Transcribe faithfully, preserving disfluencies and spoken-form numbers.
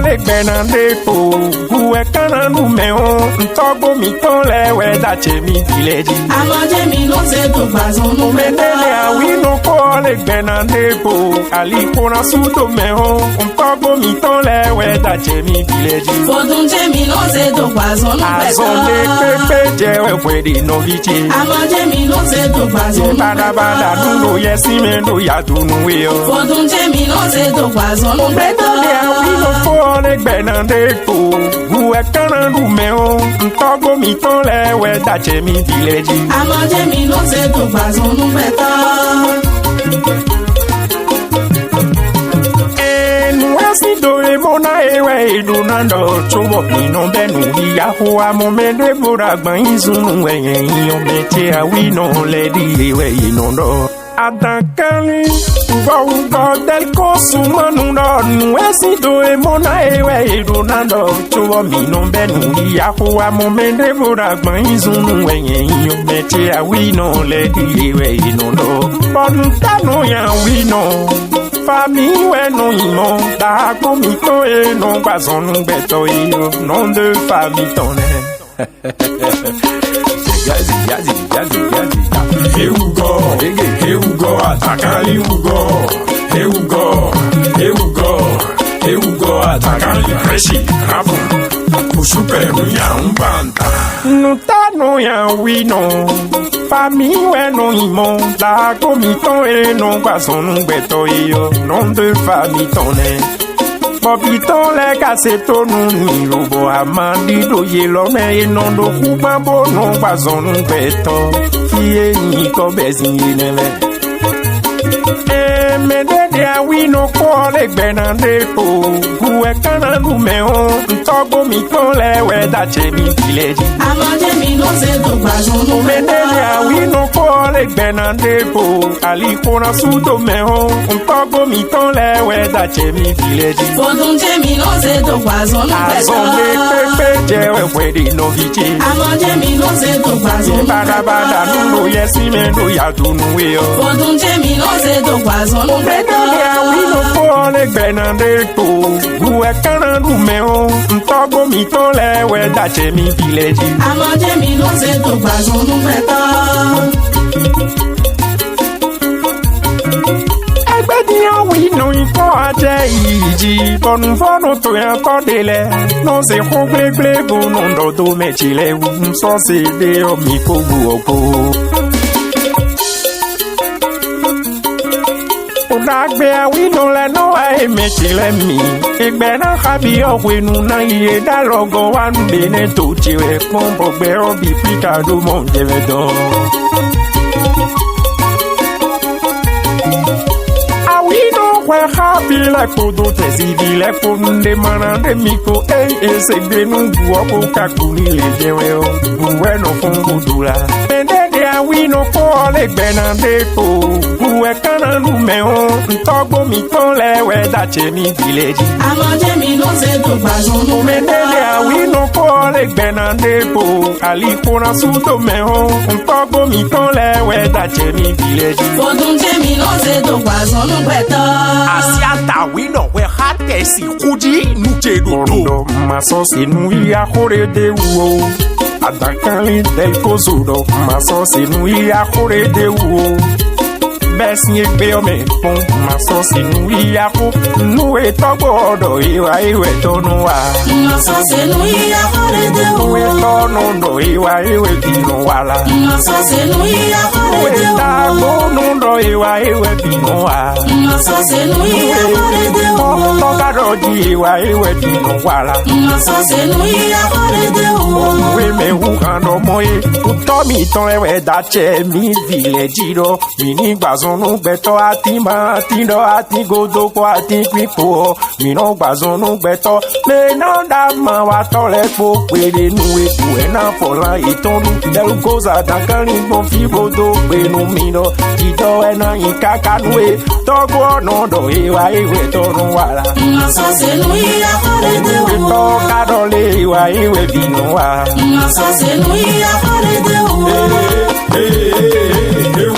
Lé gbɛ́ ná ɖe kpo, hu wɛ kán ná nú mɛ ɔ́, ntɔ́gbó mǐtɔn lɛ́ɛ wɛ ɖo acɛ mǐ ví lɛ́ɛ jí. Amɔjé mi nɔ se to gbazɔn nú Mɛ ɖé lɛ awǐ nɔ kó ɔ́ lé gbɛ́ ná ɖe kpo, ali kó ná sú dó mɛ ɔ́, ntɔ́gbó mǐtɔn lɛ́ɛ wɛ ɖo acɛ mǐ ví lɛ́ɛ jí. Fodun jẹ́ mi nɔ se to gbazɔn nú Azɔn ɖé pépé jɛ wɛ hwɛ ɖe nɔví ce. Amɔjé mi nɔ se to gbazɔn nú Baɖabaɖa nú ɖo yɛ sín mɛ ɖo yadunu we ɔ́. Fodun jẹ́ mi nɔ se to gbazɔn nú Mɛ ɖé lɛ awǐ nɔ kó ɔ́ lé gbɛ́ ná ɖe kpo, hu wɛ kán ná ɖu mɛ ɔ́, ntɔ́gbó mǐtɔn lɛ́ɛ wɛ ɖo acɛ mǐ ví lɛ́ɛ jí. Amɔjé mi nɔ se to gbazɔn nú gbɛtɔ́. Enu e sín do e mɔ ná e wɛ è ɖó ná ɖɔ, cóbɔ mǐ nɔ bɛ́ nǔ yíyá xó amɔ mɛ ɖěvo ɖo agban nyi zunnu wɛ nyɛ nyí ɔ́, mɛ ce awǐ nɔ lɛ́ ɖíe wɛ è nɔ ɖɔ. Adǎnkánlín, vɔwungɔ́ dɛ́ kó súnmɔ́ nú ɖɔ nǔ e sín do e mɔ ná e wɛ è ɖó ná ɖɔ, cóbɔ mǐ nɔ bɛ́ nǔ yíyá xó amɔ mɛ ɖěvo ɖo agban nyi zunnu wɛ nyɛ nyí ɔ́, mɛ ce awǐ nɔ lɛ́ ɖíe wɛ è nɔ ɖɔ. Bɔ nǔ tɛ́ nɔ nyi awǐ nɔ, fa mǐ wɛ nɔ nyi mɔ, ɖaxó mǐtɔn e nɔ gbɔ azɔn nú gbɛtɔ́ é ɔ́, nɔ ɖo fa mǐtɔn nɛ́. Yazi, yazi, yazi, yazi. Hewugɔ, ege, hewugɔ, atakali wugɔ. Hewugɔ, hewugɔ, hewugɔ, atakali freshi, rapu. Kusu pɛ, muya, umbanta. Nutanu ya wi nɔ. Fa mi wɛ nɔ nyi mɔ. Ɖaxó mǐtɔn e nɔ gbɔ azɔn nú gbɛtɔ́ é ɔ́, nɔ ɖo fa mǐtɔn nɛ́. Bɔ vǐ tɔn lɛ́ɛ ka se tónú n'i lobɔ ama ɖíɖó yě lɔ mɛ è nɔ ɖo xúgbán bó nɔ gbɔ azɔn nú gbɛtɔ́ fí e nyí kɔ́ bɛ́ zin é nɛ́ lɛ́ɛ. Ee, mɛ ɖé ɖe awí nɔ kpɔ́ lé gbɛ́ ná ɖe kpo, hu wɛ kán ná ɖu mɛ ɔ́, ntɔ́gbó mǐtɔn lɛ́ɛ wɛ ɖo acɛ mi jí lɛ́ɛ jí. Amɔjé mi nɔ se dó gbazɔn nú Mɛ ɖé ɖe awí nɔ kpɔ́ lé gbɛ́ ná ɖe kpo, ali kó ná sú dó mɛ ɔ́, ntɔ́gbó mǐtɔn lɛ́ɛ wɛ ɖo acɛ mi jí lɛ́ɛ jí. Fodun jẹ́ mi nɔ se dó gbazɔn nú Azɔn gbɛtɔ́. Ɖé pépé jɛ wɛ hwɛ ɖe nɔví ce. Amɔjé mi nɔ se dó gbazɔn nú Baɖabaɖa nú ɖo yɛ sín mɛ ɖo yadunu we ɔ́. Fodun jẹ́ mi nɔ se dó gbazɔn nú Mɛ ɖé ɖe awí nɔ kpɔ́ lé gbɛ́ ná ɖe kpo, hu wɛ kán ná ɖu mɛ ɔ́, ntɔ́gbó mǐtɔn lɛ́ɛ wɛ ɖo acɛ mi jí lɛ́ɛ jí. Amɔjé mi nɔ se dó gbazɔn nú gbɛtɔ́. Ẹgbẹ́ dín awí nɔ nyí kpɔ́ acɛ yìí jí, bɔ nǔvɔ́nú toyánkɔ ɖé lɛ́ɛ nɔ se xó gblégblé bó nɔ ɖɔ dó mɛ ce lɛ́ɛ wú. Un sɔ́ se ɖé ɔ́ mi kpó gu ɔ́ kpó. Ɖagbe awínɔ lɛ́ɛ nɔ wá e mɛ ce lɛ́ɛ mi. Egbɛ ná xa byɔ́ hwenu ná yi e ɖó alɔgɔ́ wá nú ɖě nɛ́ to ce wɛ kpɔ́n bɔ gbɛ ɔ́ bǐ flíka ɖó mɔ jɛ wɛ dɔn. Awǐ nɔ hwɛ xá vǐ lɛ́ɛ kpódó tɛ̌síví lɛ́ɛ kpó nú ɖé ma ná ɖé mi kpó ényí è se gbe nú bǔ ɔ́ kó ka kú ní lě jɛ wɛ ɔ́, bǔ wɛ nɔ fɔ́n bó dó lá. Mɛ ɖé ɖe awǐ nɔ kpó ɔ́ lé gbɛ́ ná ɖé kpo, bǔ wɛ kán ná nú mɛ ɔ́, ntɔ́gbó mǐtɔn lɛ́ɛ wɛ ɖo acɛ mi ví lɛ́ɛ jí. Amɔjé mi nɔ se dó gbazɔn nú Mɛ ɖé ɖe awǐ nɔ kpó ɔ́ lé gbɛ́ ná ɖé kpo, ali kó ná sú dó mɛ ɔ́, ntɔ́gbó mǐtɔn lɛ́ɛ wɛ ɖo acɛ mi ví lɛ́ɛ jí. Fodun jẹ́ mi nɔ se dó gbazɔn nú gbɛtɔ́. Asi atawǐ nɔ hwɛ xá tɛ sín xú jí nú ce ɖo Kɔndɔ ma sɔ se nú yíyá xó ɖé ɖé wú o. Adǎnkánlín dɛ̌ kó zo ɖɔ ma sɔ se nú yíyá xó ɖé ɖé wú o. Bɛ́ sín égbé ɔ́ mɛ kpɔ́n, ma sɔ se nú yíyá xó. Nú e tɔ́gbó ɔ́ ɖɔ é wá é wɛ tɔ́ nɔ wá. Ma sɔ se nú yíyá xó ɖé ɖé wú Nú e o. Tɔ́ nɔ ɖɔ é wá é wɛ vǐ nɔ wá lá. Ma sɔ se nú yíyá xó Nú ɖé e ɖé wú Tágbó o. Nɔ ɖɔ é wá é wɛ vǐ nɔ wá. Ma sɔ se nú yíyá xó ɖé ɖé wú o. Tɔ́ ka ɖɔ jí é wá é wɛ vǐ nɔ wá lá. Ma sɔ se nú yíyá xó ɖé ɖé wú o. Wé mɛ wú hàn ɖɔ mɔ é. Tɔ́ mǐtɔn lɛ́ɛ wɛ ɖo acɛ mǐ ví lɛ́ɛ jí ɖɔ. Mǐ ní gbazɔn nú gbɛtɔ́ atín ma atín ɖɔ atín godó kpó atín kpíkpo ɔ́. Mǐ nɔ gbazɔn nú gbɛtɔ́. Mɛ e ná ɖó amawatɔ́ lɛ́ɛ kpó kpeɖé nú we bǔ wɛ ná fɔ lan yětɔn ɖu. Bɛlugóza dán kánlin gbɔn fí bó dó gbe nú mì ɖɔ. Jijɔ wɛ ná nyí káká nú we. Tɔ́gbó ɔ́ nɔ ɖɔ é wá é wɛ tɔ́ nɔ wá lá. Ma sɔ se nú yíyá xó ɖé ɖé wú o. Tɔ́ ka ɖɔ lé é wá é wɛ vǐ nɔ wá. Ma sɔ se nú yíyá xó ɖé ɖé wú o. Ee, ee, ee, ee,